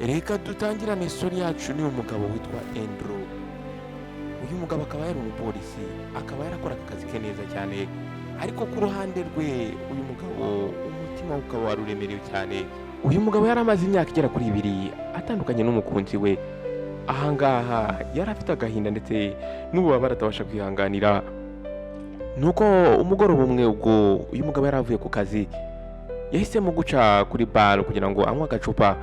Reka dutangirane story yacu n'uyu mugabo witwa Andrew. Uyu mugabo akaba yari umupolisi, akaba yarakoraga akazi ke neza cyane, ariko ku ruhande rwe uyu mugabo umutima we ukaba wari uremerewe cyane. Uyu mugabo yari amaze imyaka igera kuri 2 atandukanye n'umukunzi we. Ahangaha yari afite agahinda ndetse n'ububabare atabasha kwihanganira. Nuko umugoroba umwe, ubwo uyu mugabo yari avuye ku kazi, yahisemo guca kuri bar kugira ngo anywe agacupa.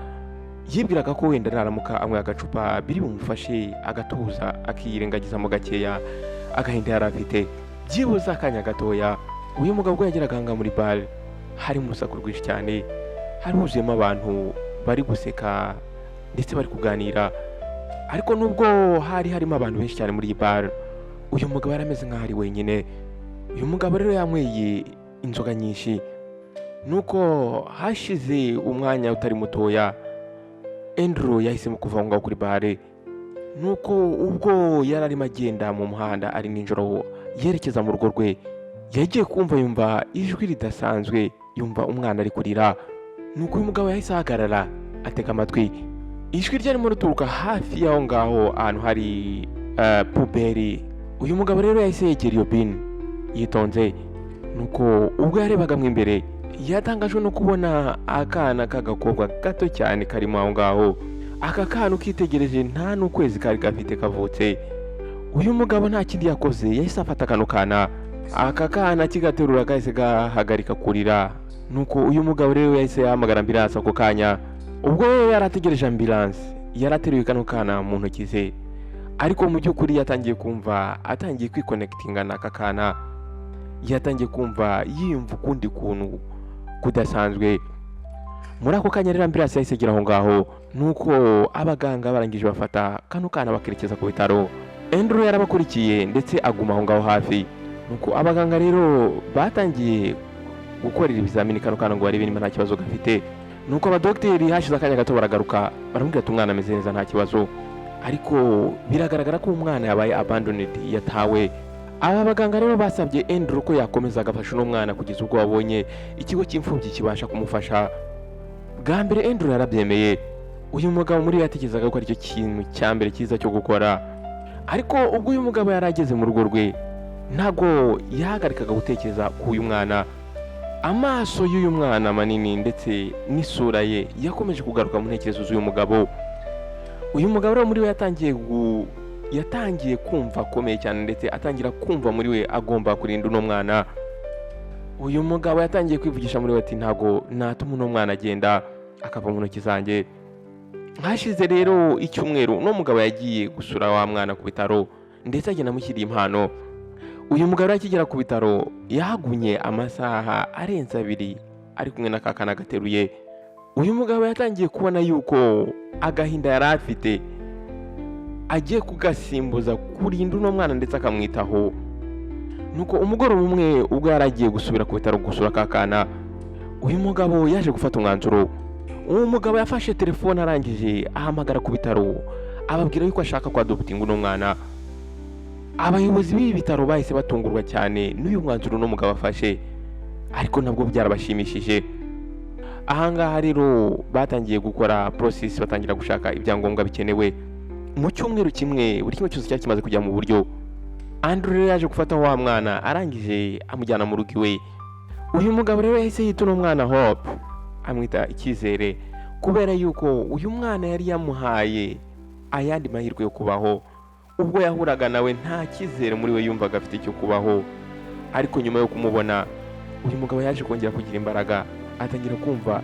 Yibwiraga ko wenda naramuka anywe agacupa biri bumufashe agatuza, akiyirengagiza mo gakeya agahinda yari afite, byibuze akanya gatoya. Uyu mugabo ubwo yageraga ahangaha muri bar, hari mu rusaku rwinshi cyane, hari huzuyemo abantu bari guseka ndetse bari kuganira. Ariko nubwo hari harimo abantu benshi cyane muri iyi bar, uyu mugabo yari ameze nk'aho ari wenyine. Uyu mugabo rero yanyweye inzoga nyinshi. Nuko hashize umwanya utari mutoya, Andrew yahisemo kuva aho ngaho kuri bar. Nuko ubwo yari arimo agenda mu muhanda ari nijoro yerekeza mu rugo rwe, yagiye kumva yumva ijwi ridasanzwe, yumva umwana ari kurira. Nuko uyu mugabo yahise ahagarara atega amatwi. Ijwi ryarimo rituruka hafi y'aho ngaho ahantu hari poubelle. Uyu mugabo rero yahise yegera iyo bin yitonze. Nuko ubwo yarebaga mo imbere, yatangajwe no kubona akana k'agakobwa gato cyane karimo aho ngaho. Aka kana ukitegereje nta n'ukwezi kari gafite kavutse. Uyu mugabo nta kindi yakoze, yahise afata kano kana. Aka kana kigaterura kahise gahagarika kurira. Nuko uyu mugabo rero yahise yahamagara ambulance ako kanya. Ubwo rero yari ategereje ambulance, yari ateruye kano kana mu ntoki ze, ariko mu by'ukuri yatangiye kumva atangiye kwiconnectinga n'aka kana. Yatangiye kumva yiyumva ukundi kuntu kudasanzwe. Muri ako kanya rero ambulance yahise igera aho ngaho, nuko abaganga barangije bafata kano kana bakerekeza ku bitaro. Andrew yarabakurikiye ndetse aguma aho ngaho hafi. Nuko abaganga rero batangiye gukorera ibizamini kano kana ngo barebe niba nta kibazo gafite. Nuko abadogiteri hashize akanya gato baragaruka, baramubwira ati: "Umwana ameze neza, nta kibazo, ariko biragaragara ko umwana yabaye abandoned, yatawe." Aba baganga rero basabye Andrew ko yakomeza agafasha uno mwana kugeza ubwo babonye ikigo cy'imfubyi kibasha kumufasha. Bwa mbere Andrew yarabyemeye. Uyu mugabo muri we yatekerezaga ko aricyo kintu cya mbere cyiza cyo gukora. Ariko ubwo uyu mugabo yari ageze mu rugo rwe, ntabwo yahagarikaga gutekereza ku uyu mwana. Amaso y'uyu mwana manini ndetse n'isura ye yakomeje kugaruka mu ntekerezo z'uyu mugabo. Uyu mugabo rero muri we yatangiye kumva akomeye cyane, ndetse atangira kumva muri we agomba kurinda uno mwana. Uyu mugabo yatangiye kwivugisha muri we ati: "Ntabwo natuma uno mwana agenda akava mu ntoki zanjye." Hashize rero icyumweru, uno mugabo yagiye gusura wa mwana ku bitaro, ndetse agenda amushyiriye impano. Uyu mugabo rero akigera ku bitaro yahagumye amasaha arenze 2 ari kumwe n'aka kana gateruye. Uyu mugabo yatangiye kubona yuko agahinda yari afite agiye kugasimbuza kurinda uno mwana ndetse akamwitaho. Nuko umugoroba umwe, ubwo yari agiye gusubira ku bitaro gusura ka kana, uyu mugabo yaje gufata umwanzuro. Uwo mugabo yafashe telefone, arangije ahamagara ku bitaro, ababwira yuko ashaka kwadoptinga uno mwana. Abayobozi b'ibi bitaro bahise batungurwa cyane n'uyu mwanzuro uno mugabo afashe, ariko nabwo byarabashimishije. Ahangaha rero batangiye gukora process, batangira gushaka ibyangombwa bikenewe. Mu cyumweru kimwe buri kimwe cyose cyari kimaze kujya mu buryo. Andrew rero yaje gufata wa mwana, arangije amujyana mu rugo iwe. Uyu mugabo rero yahise yita uno mwana Hope, amwita icyizere, kubera yuko uyu mwana yari yamuhaye ayandi mahirwe yo kubaho. Ubwo yahuraga nawe nta cyizere muri we yumvaga afite cyo kubaho, ariko nyuma yo kumubona uyu mugabo yaje kongera kugira imbaraga, atangira kumva,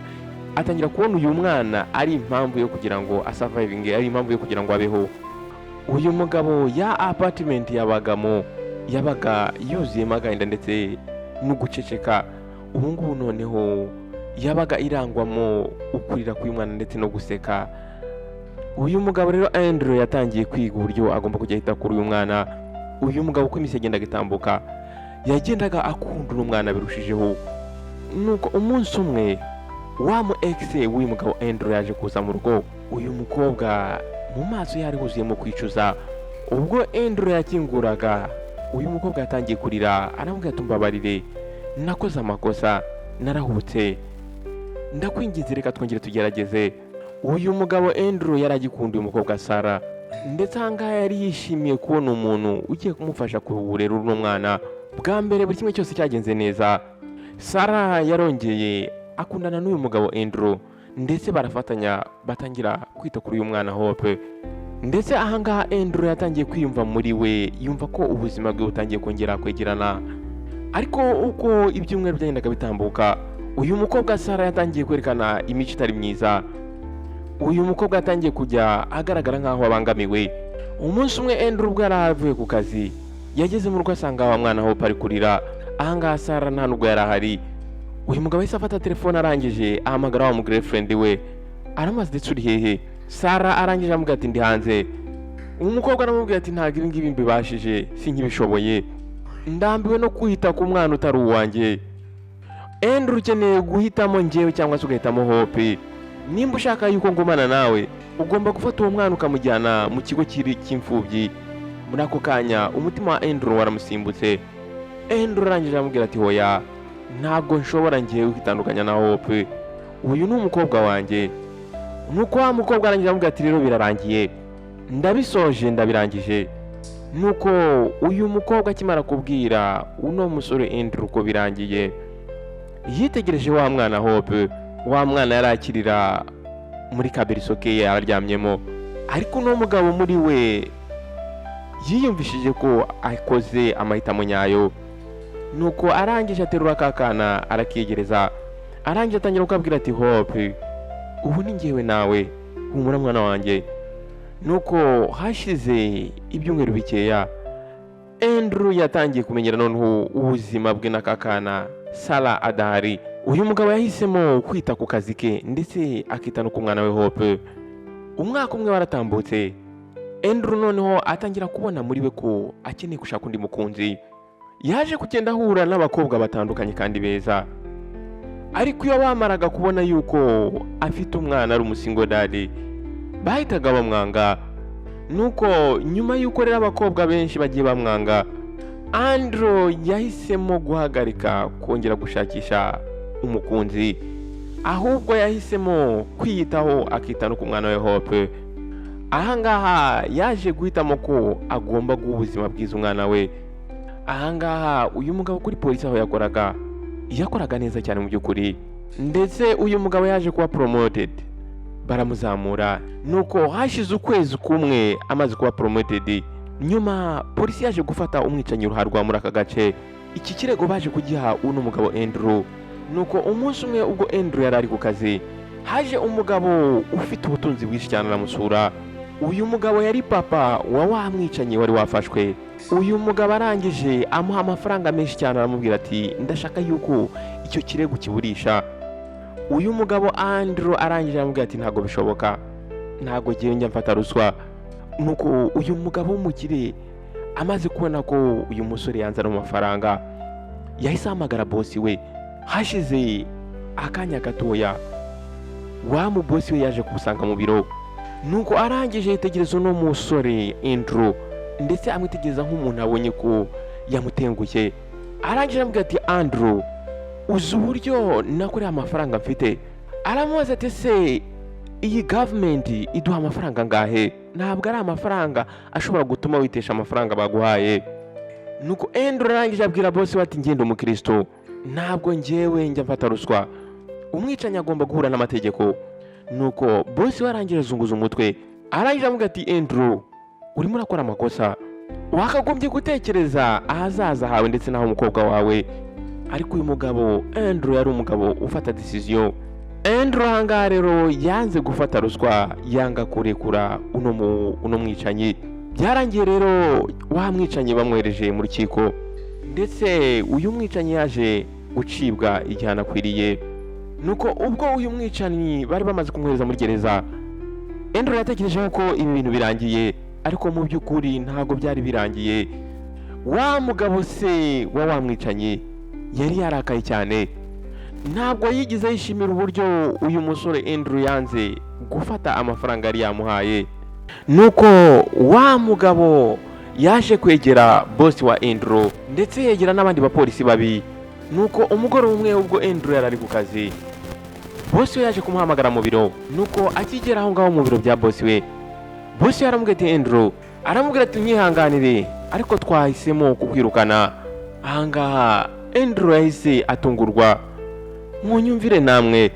atangira kubona uyu mwana ari impamvu yo kugira ngo asurvivinge, ari impamvu yo kugira ngo abeho. Uyu mugabo ya apartment yabagamo yabaga yuzuyemo agahinda ndetse no guceceka, ubu ngubu noneho yabaga irangwamo ukurira k'uyu mwana ndetse no guseka. Uyu mugabo rero Andrew yatangiye kwiga uburyo agomba kujya yita kuri uyu mwana. Uyu mugabo uko iminsi yagendaga itambuka yagendaga akunda uno mwana birushijeho. Nuko umunsi umwe wa mu ex w'uyu mugabo Andrew yaje kuza mu rugo. Uyu mukobwa mu maso ye hari huzuyemo kwicuza. Ubwo Andrew yakinguraga, uyu mukobwa yatangiye kurira, aramubwira ati: "Mbabarire, nakoze amakosa, narahubutse, ndakwinginze reka twongere tugerageze." Uyu mugabo Andrew yari agikunda uyu mukobwa Sara, ndetse ahangaha yari yishimiye kubona umuntu ugiye kumufasha kurera uno mwana. Bwa mbere buri kimwe cyose cyagenze neza. Sara yarongeye akundana n'uyu mugabo Andrew, ndetse barafatanya batangira kwita kuri uyu mwana Hope. Ndetse ahangaha Andrew yatangiye kwiyumva muri we, yumva ko ubuzima bwe butangiye kongera kwegerana. Ariko uko ibyumweru byagendaga bitambuka, uyu mukobwa Sara yatangiye kwerekana imico itari myiza. Uyu mukobwa yatangiye kujya agaragara nk'aho abangamiwe. Umunsi umwe Andrew ubwo yari avuye ku kazi, yageze mu rugo asanga wa mwana Hope ari kurira. Ahangaha Sara nta nubwo yari ahari. Uyu mugabo yahise afata telefone, arangije ahamagara wa mu girlfriend we, aramubaza, "Ndetse uri hehe?" Sara arangije amubwira ati, "Ndi hanze." Umukobwa aramubwira ati, "Ntabwo ibi ngibi mbibashije, sinkibishoboye, ndambiwe no kwita ku mwana utari uwanjye. Andrew, ukeneye guhitamo njyewe cyangwa se ugahitamo Hope. Nimba ushaka yuko ngumana nawe, ugomba gufata uwo mwana ukamujyana mu kigo kiri cy'imfubyi." Muri ako kanya umutima wa Andrew waramusimbutse. Andrew arangije aramubwira ati, "Hoya, ntabwo nshobora ngewe kwitandukanya na Hope, uyu ni umukobwa wanjye." Nuko wa mukobwa arangije aramubwira ati, "Rero birarangiye, ndabisoje, ndabirangije." Nuko uyu mukobwa akimara kubwira uno musore Andrew ko birangiye, yitegereje wa mwana Hope. Wa mwana yari akirira muri kaberiso ke yararyamyemo, ariko uno mugabo muri we yiyumvishije ko akoze amahitamo nyayo. Nuko arangije aterura ka kana arakiyegereza, arangije atangira kukabwira ati, "Hope, ubu ni njyewe nawe, humura mwana wanjye." Nuko hashize ibyumweru bikeya, Andrew yatangiye kumenyera noneho ubuzima bwe n'aka kana Sara adahari. Uyu mugabo yahisemo kwita ku kazi ke ndetse akita no ku mwana we Hope. Umwaka umwe waratambutse, Andrew noneho atangira kubona muri we ko akeneye gushaka undi mukunzi. Yaje kugenda ahura n'abakobwa batandukanye kandi beza, ariko iyo bamaraga kubona yuko afite umwana, ari umu single daddy, bahitaga bamwanga. Nuko nyuma y'uko rero abakobwa benshi bagiye bamwanga, Andrew yahisemo guhagarika kongera gushakisha umukunzi, ahubwo yahisemo kwiyitaho akita no ku mwana we Hope. Ahangaha yaje guhitamo ko agomba guha ubuzima bwiza umwana we. Ahangaha uyu mugabo kuri polisi aho yakoraga, yakoraga neza cyane mu by'ukuri, ndetse uyu mugabo yaje kuba promoted, baramuzamura. Nuko hashize ukwezi kumwe amaze kuba promoted, nyuma polisi yaje gufata umwicanyi ruharwa muri aka gace. Iki kirego baje kugiha uno mugabo Andrew. Nuko umunsi umwe ubwo Andrew yari ari ku kazi, haje umugabo ufite ubutunzi bwinshi cyane aramusura. Uyu mugabo yari papa wa mwicanyi wari wafashwe. Uyu mugabo arangije amuha amafaranga menshi cyane, aramubwira ati, "Ndashaka yuko icyo kirego kiburisha." Uyu mugabo Andrew arangije aramubwira ati, "Ntabwo bishoboka, ntabwo ngiye njya mfata ruswa." Nuko uyu mugabo w'umukire amaze kubona ko uyu musore yanzana mu mafaranga, yahise ahamagara bosi we. Hashize akanya gatoya, wa mu bosi we yaje kumusanga mu biro. Nuko arangije yitegereza uno musore Andrew, ndetse amwitegereza nk'umuntu abonye ko yamutengushye. Arangije aramubwira ati, "Andrew, uzi uburyo nakoreye amafaranga mfite?" Aramubaza ati, "Ese iyi government iduha amafaranga angahe? Ntabwo ari amafaranga ashobora gutuma witesha amafaranga baguhaye." Nuko Andrew arangije abwira bosi we ati, "Ngenda umukristo, ntabwo ngewe njya mfata ruswa, umwicanyi agomba guhura n'amategeko." Nuko bosi we arangije azunguza umutwe, arangije avuga ati, "Andrew, urimo urakora amakosa, wakagombye gutekereza ahazaza hawe ndetse n'aho umukobwa wawe." Ariko uyu mugabo Andrew yari umugabo ufata decision. Andrew ahangaha rero yanze gufata ruswa, yanga kurekura uno mwicanyi. Byarangiye rero wa mwicanyi bamwohereje mu rukiko, ndetse uyu mwicanyi yaje gucibwa igihano akwiriye. Nuko ubwo uyu mwicanyi bari bamaze kumwohereza muri gereza, Andrew yatekereje ko ibi bintu birangiye, ariko mu by'ukuri ntabwo byari birangiye. Wa mugabo se wa mwicanyi yari yarakaye cyane, ntabwo yigeze yishimira uburyo uyu musore Andrew yanze gufata amafaranga yari yamuhaye. Nuko wa mugabo yaje kwegera bosi wa Andrew, ndetse yegera n'abandi bapolisi babi. Nuko umugoroba umwe ubwo Andrew yari ari ku kazi Bosi we yaje kumuhamagara mu biro. Nuko akigera aho ngaho mu biro bya bosi we, bosi we aramubwira ati: "Andrew," aramubwira ati: "Nyihanganire, ariko twahisemo kukwirukana." Ahangaha Andrew yahise atungurwa. Munyumvire namwe,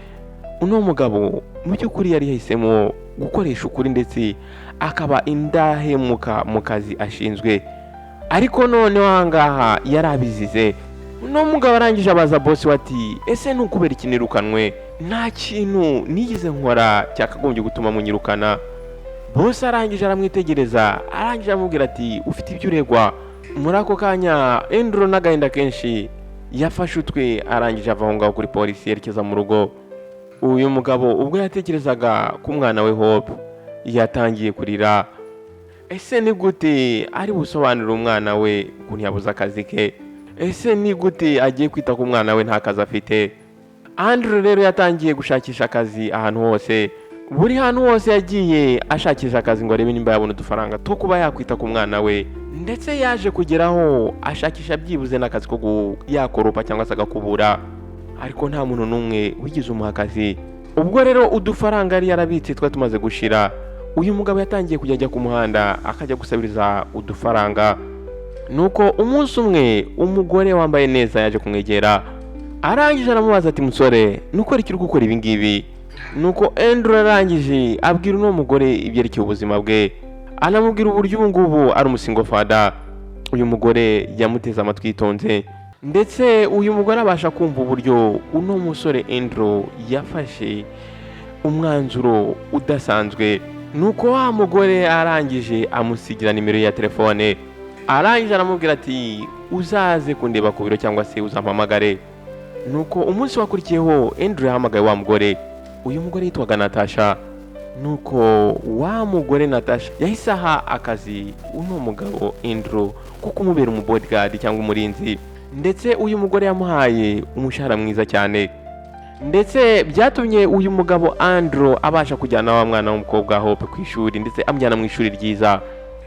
uno mugabo mu by'ukuri yari yahisemo gukoresha ukuri ndetse akaba indahemuka mu kazi ashinzwe, ariko noneho ahangaha yari abizize. Uno mugabo arangije abaza bosi we ati: "Ese ni ukubera iki nirukanwe? Nta kintu nigeze nkora cyakagombye gutuma munyirukana." Bosi arangije aramwitegereza, arangije aramubwira ati: "Ufite ibyo uregwa." Muri ako kanya Andrew n'agahinda kenshi yafashe utwe, arangije ava aho ngaho kuri polisi yerekeza mu rugo. Uyu mugabo ubwo yatekerezaga ku mwana we Hope yatangiye kurira. Ese ni gute ari busobanurire umwana we ukuntu yabuze akazi ke? Ese ni gute agiye kwita ku mwana we nta kazi afite? Andrew rero yatangiye gushakisha akazi ahantu hose. Buri hantu hose yagiye ashakisha akazi ngo arebe nimba yabona udufaranga two kuba yakwita ku mwana we. Ndetse yaje kugeraho ashakisha byibuze n'akazi ko yakoropa cyangwa se agakubura, ariko nta muntu n'umwe wigeze umuha akazi. Ubwo rero udufaranga yari yarabitse twari tumaze gushira. Uyu mugabo yatangiye kujya ajya ku muhanda akajya gusabiriza udufaranga. Nuko umunsi umwe umugore wambaye neza yaje kumwegera, arangije aramubaza ati: "Musore, nuko iki uri gukora ibi ngibi?" Nuko Andrew arangije abwira uno mugore ibyerekeye ubuzima bwe, anamubwira uburyo ubu ngubu ari umu single father. Uyu mugore yamuteze amatwi yitonze, ndetse uyu mugore abasha kumva uburyo uno musore Andrew yafashe umwanzuro udasanzwe. Nuko wa mugore arangije amusigira nimero ya telefone, arangije aramubwira ati: "Uzaze kundeba ku biro cyangwa se uzampamagare." Nuko umunsi wakurikiyeho Andrew yahamagaye wa mugore. Uyu mugore yitwaga Natasha. Nuko wa mugore Natasha yahise aha akazi uno mugabo Andrew ko kumubera umu bodyguard cyangwa umurinzi. Ndetse uyu mugore yamuhaye umushahara mwiza cyane, ndetse byatumye uyu mugabo Andrew abasha kujyana wa mwana w'umukobwa Hope ku ishuri, ndetse amujyana mu ishuri ryiza,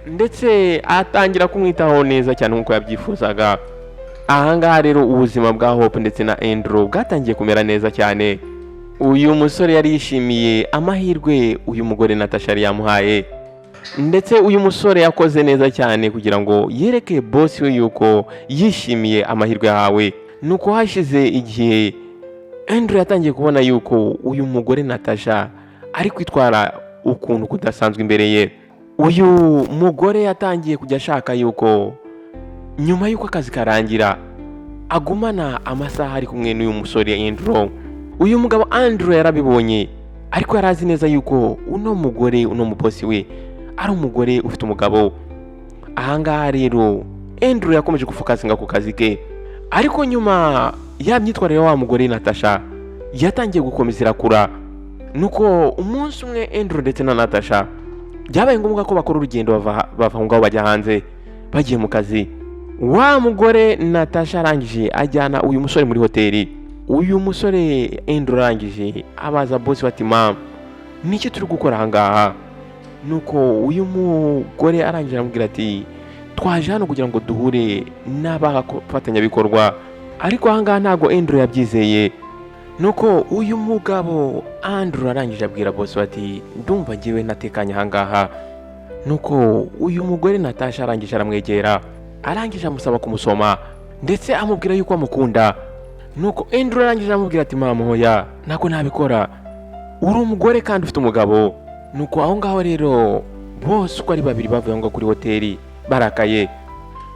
ndetse atangira kumwitaho neza cyane nk'uko yabyifuzaga. Ahangaha rero ubuzima bwa Hope ndetse na Andrew bwatangiye kumera neza cyane. Uyu musore yari yishimiye amahirwe uyu mugore Natasha yari yamuhaye, ndetse uyu musore yakoze neza cyane kugira ngo yereke bosi we yuko yishimiye amahirwe yahawe. Nuko hashize igihe Andrew yatangiye kubona yuko uyu mugore Natasha ari kwitwara ukuntu kudasanzwe imbere ye. Uyu mugore yatangiye kujya ashaka yuko nyuma y'uko akazi karangira agumana amasaha ari kumwe n'uyu musore Andrew. Uyu mugabo Andrew yarabibonye, ariko yari azi neza yuko uno mugore, uno mubosi we, ari umugore ufite umugabo. Ahangaha rero Andrew yakomeje gufocusinga ku kazi ke, ariko nyuma ya myitwarire ya wa mugore Natasha yatangiye gukomeza irakura. Nuko umunsi umwe Andrew ndetse na Natasha byabaye ngombwa ko bakora urugendo, bava aho ngaho bajya hanze bagiye mu kazi. Wa mugore Natasha arangije ajyana uyu musore muri hoteli. Uyu musore Andrew arangije abaza bosi bati: "Mama, niki turi gukora ahangaha?" Nuko uyu mugore arangije aramubwira ati: "Twaje hano kugira ngo duhure n'abafatanyabikorwa." Ariko ahangaha ntabwo Andrew yabyizeye. Nuko uyu mugabo Andrew arangije abwira bosi ati: "Ndumva ngewe ntatekanye ahangaha." Nuko uyu mugore Natasha arangije aramwegera, arangije amusaba kumusoma, ndetse amubwira yuko amukunda. Nuko Andrew arangije aramubwira ati: "Mama, hoya, ntabwo nabikora, uri umugore kandi ufite umugabo." Nuko aho ngaho rero bose uko ari babiri bavuye aho ngaho kuri hoteli barakaye.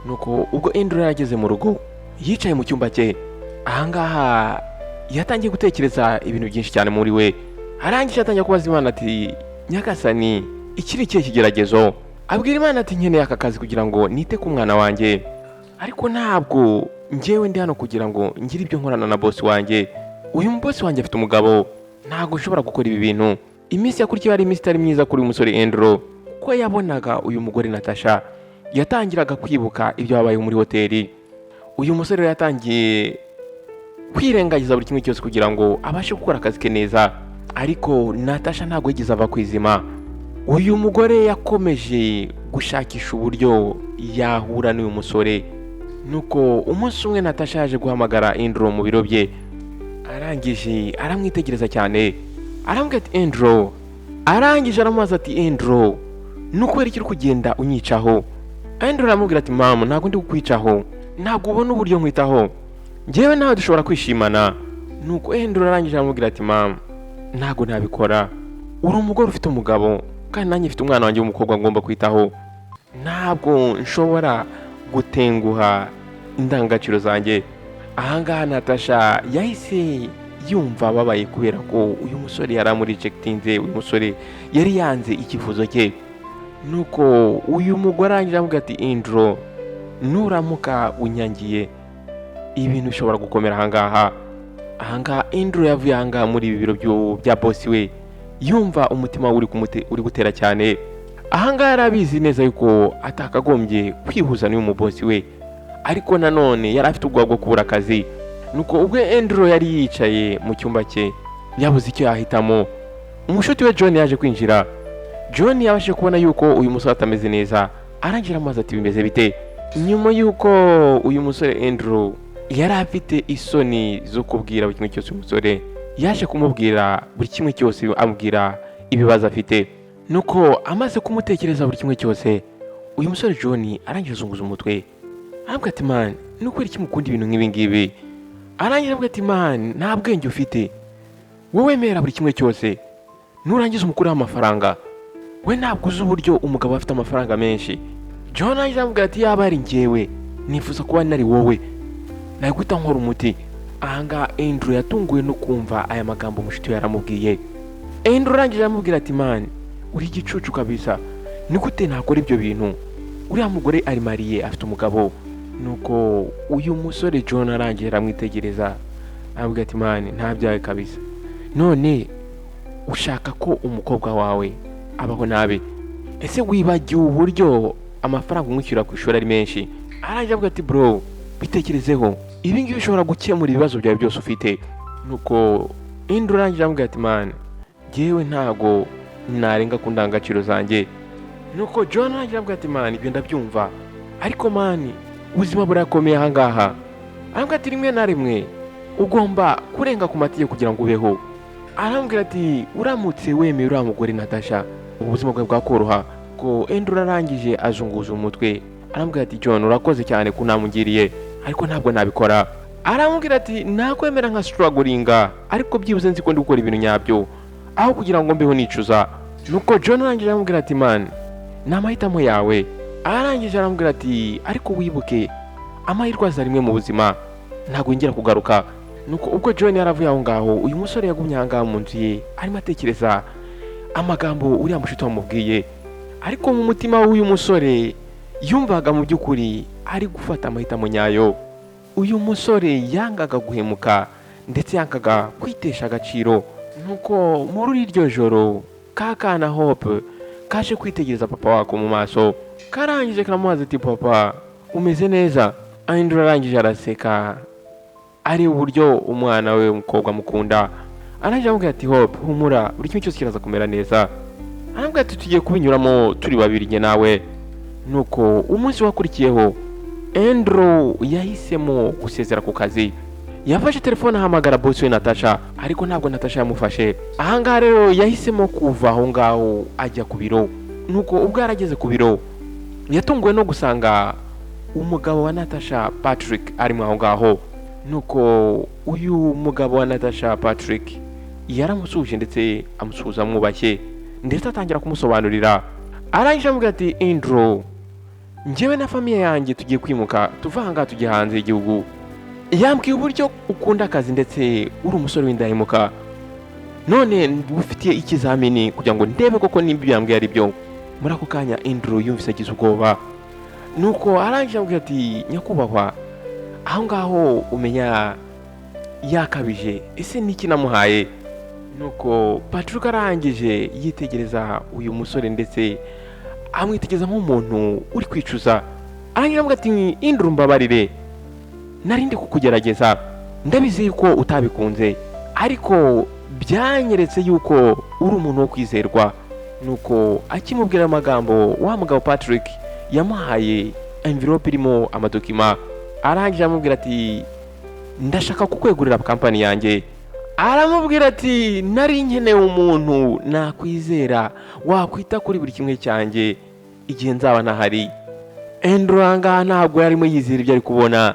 Nuko ubwo Andrew yarageze mu rugo, yicaye mu cyumba cye. Ahangaha yatangiye gutekereza ibintu byinshi cyane muri we. Arangije atangira kubaza Imana ati: "Nyagasani, iki ni ikihe kigeragezo?" Abwira Imana ati: "Nkeneye aka kazi kugira ngo nite ku mwana wanjye, ariko ntabwo njyewe ndi hano kugira ngo ngire ibyo nkorana na bosi wanjye. Uyu bosi wanjye afite umugabo, ntabwo nshobora gukora ibi bintu." Iminsi yakurikiyeho ari iminsi itari myiza kuri uyu musore Andrew, kuko yabonaga uyu mugore Natasha yatangiraga kwibuka ibyo habayeho muri hoteli. Uyu musore rero yatangiye kwirengagiza buri kimwe cyose kugira ngo abashe gukora akazi ke neza, ariko Natasha ntabwo yigeze ava ku izima. Uyu mugore yakomeje gushakisha uburyo yahura n'uyu musore. Nuko umunsi umwe Natasha yaje guhamagara Andrew mu biro bye. Arangije aramwitegereza cyane, arambwira ati: "Andrew." Arangije aramubaza ati: "Andrew, ni ukubera iki uri kugenda unyicaho?" Andrew aramubwira ati: "Mama, ntabwo ndi kukwicaho, ntabwo ubona uburyo nkwitaho? Njyewe nawe dushobora kwishimana." Nuko Andrew arangije aramubwira ati: "Mama, ntabwo nabikora. Uri umugore ufite umugabo, kandi nanjye mfite umwana wanjye w'umukobwa ngomba kwitaho. Ntabwo nshobora gutenguha indangagaciro zanjye." Ahangaha Natasha yahise yumva ababaye kubera ko uyu musore yari amurejectinze, uyu musore yari yanze icyifuzo cye. Nuko uyu mugore arangije avuga ati: "Andrew, nuramuka unyangiye, ibintu bishobora gukomera ahangaha." Ahangaha Andrew yavuye ahangaha muri ibi biro bya bosi we, yumva umutima we uri gutera cyane. Ahangaha yari abizi neza yuko atakagombye kwihuza n'uyu mubosi we, ariko nanone yari afite ubwoba bwo kubura akazi. Nuko ubwo Andrew yari yicaye mu cyumba cye, yabuze icyo yahitamo, umushuti we John yaje kwinjira. John yabashije kubona yuko uyu musore atameze neza, arangira amazi ati: "Bimeze bite?" Nyuma yuko uyu musore Andrew yari afite isoni zo kubwira buri kimwe cyose, uyu musore yaje kumubwira buri kimwe cyose, amubwira ibibazo afite. Nuko amaze kumutekereza buri kimwe cyose, uyu musore John arangije azunguza umutwe, arabwira ati: "Man, ni ukubera iki mukunda ibintu nk'ibi ngibi?" Arangira avuga ati: "Man, nta bwenge ufite wowe. Mera buri kimwe cyose, nurangiza umukureho amafaranga. We ntabwo uzi uburyo umugabo afite amafaranga menshi." John arangije aramubwira ati: "Yaba ari njyewe, nifuza kuba nari wowe, nari guhita nkora umuti." Ahangaha Andrew yatunguwe no kumva aya magambo umushuti we yaramubwiye. Andrew arangije aramubwira ati: "Man, uri igicucu kabisa. Ni gute ntakora ibyo bintu? Uriya mugore ari marié, afite umugabo." Nuko uyu musore John arangije aramwitegereza, aramubwira ati: "Man, nta byawe kabisa. None ushaka ko umukobwa wawe abaho nabi? Ese wibagiwe uburyo amafaranga umwishyura ku ishuri ari menshi?" Arangije avuga ati: "Bro, bitekerezeho, ibi ngibi bishobora gukemura ibibazo byawe byose ufite." Nuko Andrew arangije aramubwira ati: "Man, njyewe ntago narenga ku ndangagaciro zanjye." Nuko John arangije aramubwira ati: "Man, ibyo ndabyumva, ariko man, ubuzima burakomeye ahangaha." Arambwira ati: "Rimwe na rimwe ugomba kurenga ku mategeko kugira ngo ubeho." Arambwira ati: "Uramutse wemeye uriya mugore Natasha, ubuzima bwawe bwakoroha." Ko Andrew arangije azunguza umutwe, arambwira ati: "John, urakoze cyane ko unamugiriye, ariko ntabwo nabikora." Aramubwira ati: "Nakwemera nka strugglinga, ariko byibuze nzi ko ndi gukora ibintu nyabyo, aho kugira ngo mbeho nicuza." Nuko John arangije aramubwira ati: "Man, ni amahitamo yawe." Arangije aramubwira ati: "Ariko wibuke, amahirwe aza rimwe mu buzima, ntabwo yongera kugaruka." Nuko ubwo John yaravuye aho ngaho, uyu musore yagumye aha ngaha mu nzu ye, arimo atekereza amagambo uriya mushuti wamubwiye. Ariko mu mutima w'uyu musore yumvaga mu by'ukuri ari gufata amahitamo nyayo. Uyu musore yangaga guhemuka, ndetse yangaga kwitesha agaciro. Nuko muri iryo joro, ka kana Hope kaje kwitegereza papa wako mu maso, karangije karamubaza ati: "Papa, umeze neza?" Andrew arangije araseka, ari uburyo umwana we w'umukobwa amukunda. Arangije aramubwira ati: "Hope, humura, buri kimwe cyose kiraza kumera neza." Arambwira ati: "Tugiye kubinyuramo turi babiri, njye nawe." Nuko umunsi wakurikiyeho, Andrew yahisemo gusezera ku kazi. Yafashe telefone ahamagara bosi we Natasha, ariko ntabwo Natasha yamufashe. Ahangaha rero yahisemo kuva aho ngaho ajya ku biro. Nuko ubwo yarageze ku biro, yatunguwe no gusanga umugabo wa Natasha Patrick arimo aho ngaho. Nuko uyu mugabo wa Natasha Patrick yaramusuhuje, ndetse amusuhuza amwubashye, ndetse atangira kumusobanurira. Arangije amubwira ati: "Andrew, njyewe na famille yanjye tugiye kwimuka, tuva aha ngaha tujya hanze y'igihugu. Yambwiye uburyo ukunda akazi, ndetse uri umusore w'indahemuka. None ngufitiye ikizamini kugira ngo ndebe koko nimba ibyo yambwiye ari byo." Muri ako kanya Andrew yumvise agize ubwoba. Nuko arangije amubwira ati: "Nyakubahwa, aho ngaho umenya yakabije. Ese niki namuhaye?" Nuko Patrick arangije yitegereza uyu musore, ndetse amwitegereza nk'umuntu uri kwicuza. Arangije avuga ati: "Andrew, mbabarire, nari ndi kukugerageza. Ndabizi yuko utabikunze, ariko byanyeretse yuko uri umuntu wo kwizerwa." Nuko akimubwira amagambo, wa mugabo Patrick yamuhaye envelope irimo amadokima. Arangije amubwira ati: "Ndashaka kukwegurira kampani yanjye." Aramubwira ati: "Nari nkeneye umuntu nakwizera wakwita kuri buri kimwe cyanjye igihe nzaba ntahari." Andrew ahangaha ntabwo yarimo yizera ibyo ari kubona.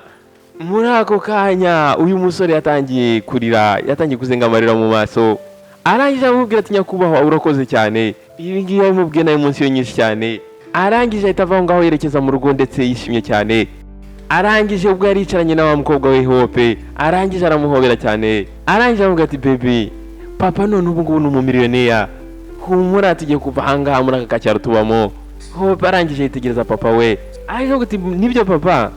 Muri ako kanya uyu musore yatangiye kurira, yatangiye kuzenga amarira mu maso. Arangije aramubwira ati: "Nyakubahwa, urakoze cyane." Ibi ngibi yabimubwiye nawe munsi yo nyinshi cyane. Arangije ahita ava aho ngaho yerekeza mu rugo ndetse yishimye cyane. Arangije ubwo yari yicaranye na wa mukobwa we Hope, arangije aramuhobera cyane. Arangije aramubwira ati: "Baby, papa none ubu ngubu ni umumiliyoniya, humura, tugiye kuva ahangaha muri aka kacyaro tubamo." Hope arangije yitegereza papa we, arangije avuga ati: "Nibyo papa."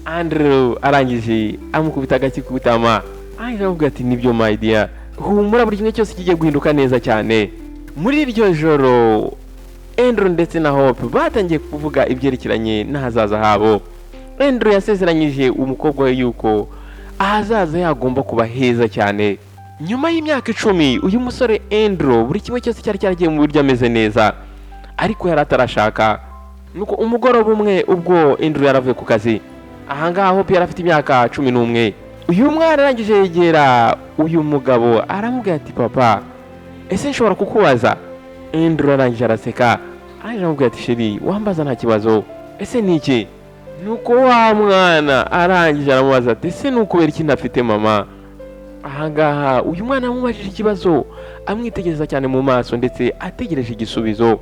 Andrew arangije amukubita agaki ku itama, arangije aramubwira ati: "Nibyo my dear, humura, buri kimwe cyose kigiye guhinduka neza cyane." Muri iryo joro Andrew ndetse na Hope batangiye kuvuga ibyerekeranye n'ahazaza habo. Andrew yasezeranyije umukobwa we yuko ahazaza yagomba kuba heza cyane. Nyuma y'imyaka 10 uyu musore Andrew buri kimwe cyose cyari cyaragiye mu buryo, ameze neza, ariko yari atarashaka. Nuko umugoroba umwe ubwo Andrew yaravuye ku kazi, ahangaha Hope yari afite imyaka 11. Uyu mwana arangije yegera uyu mugabo, aramubwira ati: "Papa, ese nshobora kukubaza?" Andrew arangije araseka, arangije aramubwira ati: "Chérie, wambaza nta kibazo, ese ni iki?" Nuko wa mwana arangije aramubaza ati: "Ese ni ukubera iki ntafite mama?" Ahangaha uyu mwana amubajije ikibazo amwitegereza cyane mu maso ndetse ategereje igisubizo.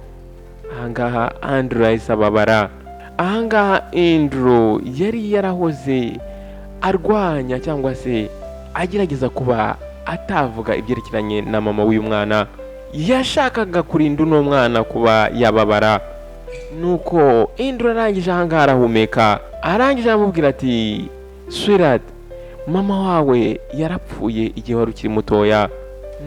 Ahangaha Andrew yahise ababara. Ahangaha Andrew yari yarahoze arwanya cyangwa se agerageza kuba atavuga ibyerekeranye na mama w'uyu mwana. Yashakaga kurinda uno mwana kuba yababara. Nuko Andrew arangije ahangaha arahumeka, arangije aramubwira ati: "Sweetheart, mama wawe yarapfuye igihe wari ukiri mutoya."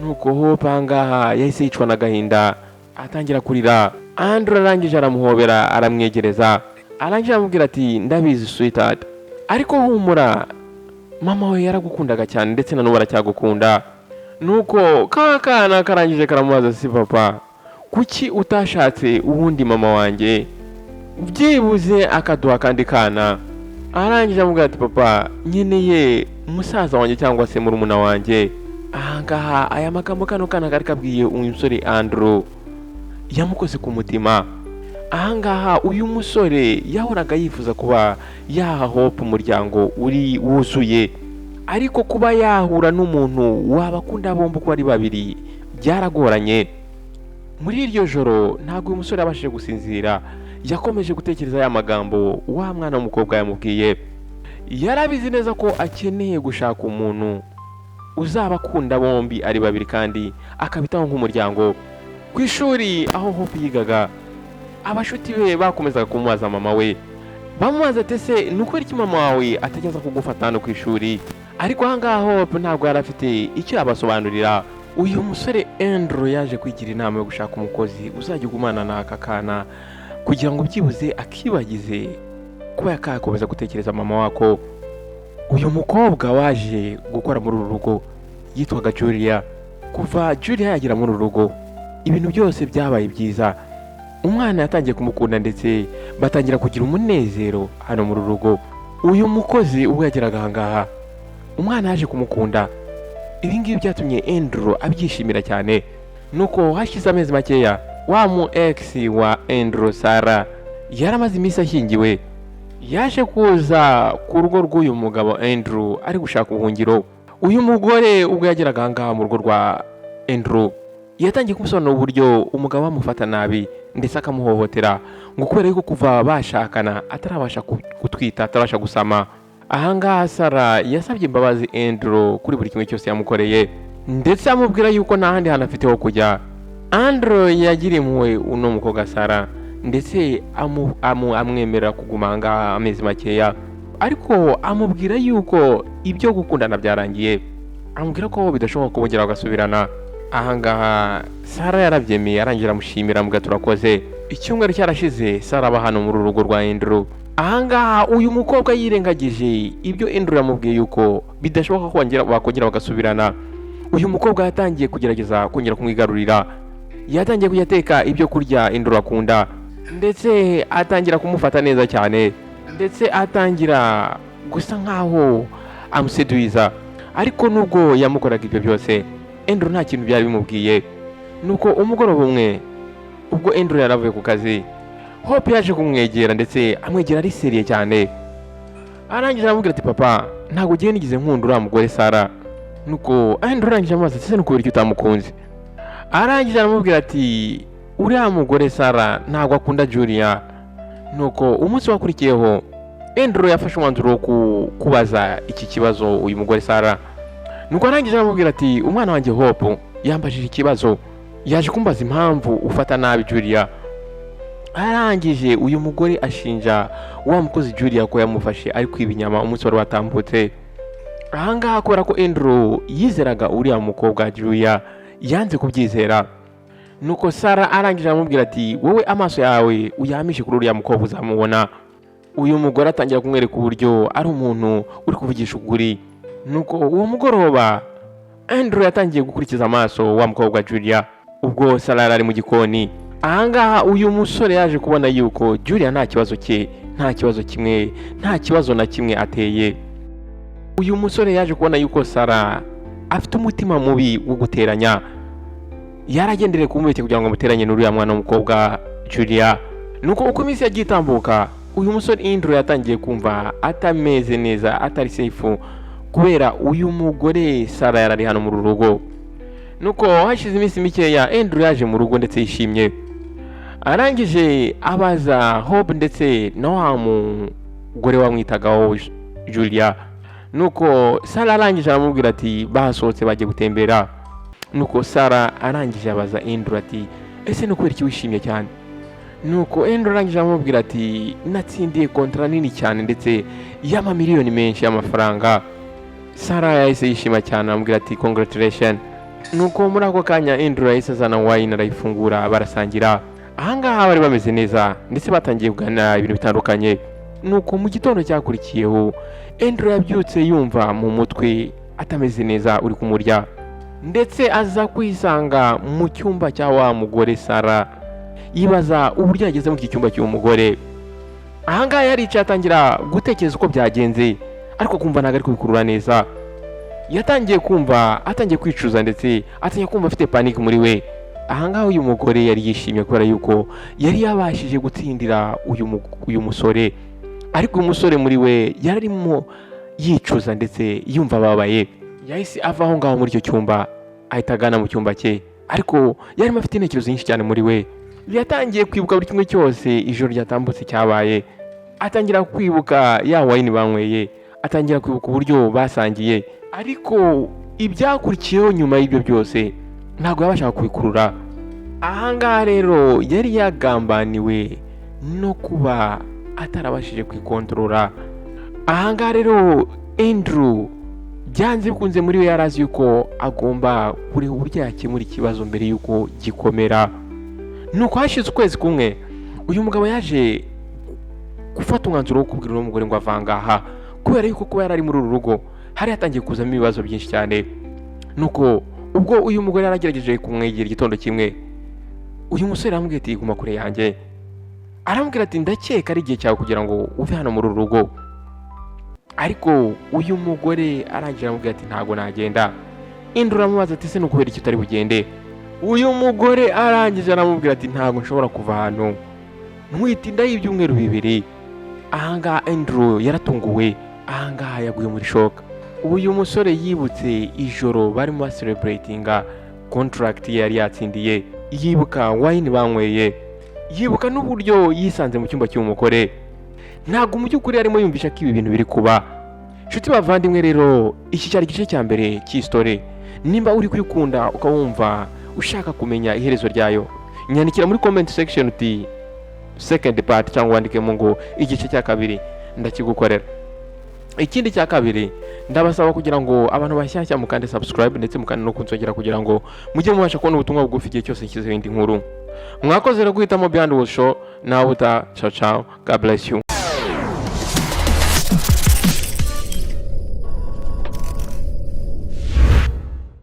Nuko Hope ahangaha yahise yicwa n'agahinda, atangira kurira. Andrew arangije aramuhobera, aramwegereza, arangije aramubwira ati: "Ndabizi sweetheart, ariko humura, mama we yaragukundaga cyane ndetse na n'ubu aracyagukunda." Nuko ka kana karangije karamubaza: "Si papa, kuki utashatse uwundi mama wanjye, byibuze akaduha akandi kana?" Arangije amubwira ati: "Papa, nkeneye musaza wanjye cyangwa se murumuna wanjye." Ahangaha aya magambo kano kana kari kabwiye uyu musore Andrew yamukoze ku mutima. Ahangaha uyu musore yahoraga yifuza kuba yaha Hope umuryango uri wuzuye, ariko kuba yahura n'umuntu wabakunda bombi uko ari babiri byaragoranye. Muri iryo joro ntabwo uyu musore yabashije gusinzira. Yakomeje gutekereza ya magambo wa mwana w'umukobwa yamubwiye. Yarabizi neza ko akeneye gushaka umuntu uzaba akunda bombi ari babiri kandi akabitaho nk'umuryango. Ku ishuri aho Hope yigaga, abashuti be bakomezaga kumubaza mama we, bamubaza ati: "Ese ni ukubera iki mama wawe atajya aza kugufata hano ku ishuri?" Ariko ahangaha Hope ntabwo yari afite icyo yabasobanurira. Uyu musore Andrew yaje kwigira inama yo gushaka umukozi uzajya ugumana n'aka kana kugira ngo byibuze akibagize kuba yakakomeza gutekereza mama wako. Uyu mukobwa waje gukora muri uru rugo yitwaga Julia. Kuva Julia yagera muri uru rugo, ibintu byose byabaye byiza. Umwana yatangiye kumukunda ndetse batangira kugira umunezero hano muri uru rugo. Uyu mukozi ubwo yageraga ahangaha, umwana yaje kumukunda. Ibi ngibi byatumye Andrew abyishimira cyane. Nuko hashize amezi makeya, wa mu ex wa Andrew Sarah yaramaze iminsi ashyingiwe, yaje kuza ku rugo rw'uyu mugabo Andrew ari gushaka ubuhungiro. Uyu mugore ubwo yageraga ahangaha mu rugo rwa Andrew, yatangiye kumusobanurira uburyo umugabo amufata nabi ndetse akamuhohotera, ngo kubera yuko kuva bashakana atarabasha gutwita, atarabasha gusama. Ahangaha Sara yasabye imbabazi Andrew kuri buri kimwe cyose yamukoreye, ndetse amubwira yuko nta handi hantu afite ho kujya. Andrew yagiriye impuhwe uno mukobwa Sara, ndetse amwemerera kuguma ahangaha amezi makeya, ariko amubwira yuko ibyo gukundana byarangiye, amubwira ko bidashoboka ko bongera bagasubirana. Ahangaha Sara yarabyemeye, arangira amushimira, amuga turakoze. Icyumweru cyarashize Sara aba hano muri uru rugo rwa Andrew. Ahangaha uyu mukobwa yirengagije ibyo Andrew yamubwiye yuko bidashoboka ko bakongera bagasubirana. Uyu mukobwa yatangiye kugerageza kongera kumwigarurira. Yatangiye kujya ateka ibyo kurya Andrew akunda, ndetse atangira kumufata neza cyane, ndetse atangira gusa nkaho amuseduiza. Ariko nubwo yamukoraga ibyo byose, Andrew nta kintu byari bimubwiye. Nuko umugoroba umwe, ubwo Andrew yari avuye ku kazi, Hope yaje kumwegera, ndetse amwegera ari sérieux cyane. Arangije aramubwira ati: "Papa, ntabwo ugiye nigeze nkunda uriya mugore Sara." Nuko Andrew arangije amubaza ati: "Ese ni ukubera iki utamukunze?" Arangije aramubwira ati: "Uriya mugore Sara ntabwo akunda Julia." Nuko umunsi wakurikiyeho, Andrew yafashe umwanzuro wo kubaza iki kibazo uyu mugore Sara. Nuko arangije aramubwira ati: "Umwana wanjye Hope yambajije ikibazo, yaje kumbaza impamvu ufata nabi Julia." Arangije uyu mugore ashinja wa mukozi Julia ko yamufashe ari kwiba inyama umunsi wari watambutse. Ahangaha, kubera ko Andrew yizeraga uriya mukobwa Julia, yanze kubyizera. Nuko Sara arangije aramubwira ati: "Wowe amaso yawe uyahamishe kuri uriya mukobwa, uzamubona." Uyu mugore atangira kumwereka uburyo ari umuntu uri kuvugisha ukuri. Nuko uwo mugoroba Andrew yatangiye gukurikiza amaso wa mukobwa Julia ubwo Sara yari ari mu gikoni. Ahangaha uyu musore yaje kubona yuko Julia nta kibazo cye, nta kibazo kimwe, nta kibazo na kimwe ateye. Uyu musore yaje kubona yuko Sara afite umutima mubi wo guteranya, yaragendereye kumubeshya kugira ngo amuteranye n'uriya mwana w'umukobwa Julia. Nuko uko iminsi yagiye itambuka, uyu musore Andrew yatangiye kumva atameze neza, atari safe, kubera uyu mugore Sara yari ari hano mu rugo. Nuko hashize iminsi mikeya, Andrew yaje mu rugo ndetse yishimye. Arangije abaza Hope ndetse na wa mugore wamwitagaho Julia. Nuko Sara arangije aramubwira ati basohotse bagiye gutembera. Nuko Sara arangije abaza Andrew ati: "Ese ni ukubera iki wishimye cyane?" Nuko Andrew arangije aramubwira ati: "Natsindiye contrat nini cyane ndetse y'amamiliyoni menshi y'amafaranga." Sara yahise yishima cyane, aramubwira ati: "Congratulation." Nuko muri ako kanya Andrew yahise azana wine, arayifungura, barasangira. Ahangaha bari bameze neza, ndetse batangiye kuganira ibintu bitandukanye. Nuko mu gitondo cyakurikiyeho, Andrew yabyutse yumva mu mutwe atameze neza, uri kumurya, ndetse aza kwisanga mu cyumba cya wa mugore Sara. Yibaza uburyo yageze muri iki cyumba cy'uwo mugore. Ahangaha yaricaye atangira gutekereza uko byagenze, ariko kumva ntabwo ari kubikurura neza. Yatangiye kumva atangiye kwicuza, ndetse atangiye kumva afite panic muri we. Ahangaha uyu mugore yari yishimye kubera yuko yari yabashije gutsindira uyu musore, ariko uyu musore muri we yari arimo yicuza ndetse yumva ababaye. Yahise ava aho ngaho muri icyo cyumba, ahita agana mu cyumba cye, ariko yarimo afite intekerezo nyinshi cyane muri we. Yatangiye kwibuka buri kimwe cyose ijoro ryatambutse cyabaye, atangira kwibuka ya wine banyweye, atangira kwibuka uburyo basangiye, ariko ibyakurikiyeho nyuma y'ibyo byose ntabwo yabashaga kubikurura. Ahangaha rero yari yagambaniwe no kuba atarabashije kwikontorora. Ahangaha rero Andrew byanze bikunze muri we yari azi yuko agomba kureba uburyo yakemura ikibazo mbere y'uko gikomera. Nuko hashize ukwezi kumwe, uyu mugabo yaje gufata umwanzuro wo kubwira uno mugore ngo avangaha, kubera yuko kuba yari ari muri uru rugo hari hatangiye kuzamo ibibazo byinshi cyane. Nuko ubwo uyu mugore yaragerageje kumwegera igitondo kimwe, uyu musore aramubwira ati: "Guma kure yanjye." Aramubwira ati: "Ndakeka ari igihe cyawe kugira ngo uve hano muri uru rugo." Ariko uyu mugore arangije aramubwira ati: "Ntabwo nagenda." Andrew aramubaza ati: "Ese ni ukubera iki utari bugende?" Uyu mugore arangije aramubwira ati: "Ntabwo nshobora kuva ahantu ntwite inda y'ibyumweru 2." Ahangaha Andrew yaratunguwe, ahangaha yaguye muri shock. Uyu musore yibutse ijoro barimo bacelebratinga contract ye yari yatsindiye, yibuka wine banyweye, yibuka n'uburyo yisanze mu cyumba cy'uyu mugore. Ntabwo mu by'ukuri arimo yumvisha ko ibi bintu biri kuba. Inshuti bavandimwe rero, iki cyari igice cya mbere cy'iyi story. Nimba uri kuyikunda, ukaba wumva ushaka kumenya iherezo ryayo, nyandikira muri comment section uti "second part", cyangwa wandikemo ngo "igice cya kabiri", ndakigukorera. Ikindi cya kabiri, ndabasaba kugira ngo abantu bashyashya mukande subscribe, ndetse mukande no kunzogera, kugira ngo mujye mubasha kubona ubutumwa bugufi igihe cyose nshyizeho indi nkuru. Mwakoze rero guhitamo Behind the Show. Nawe uta, ciao ciao, God bless you.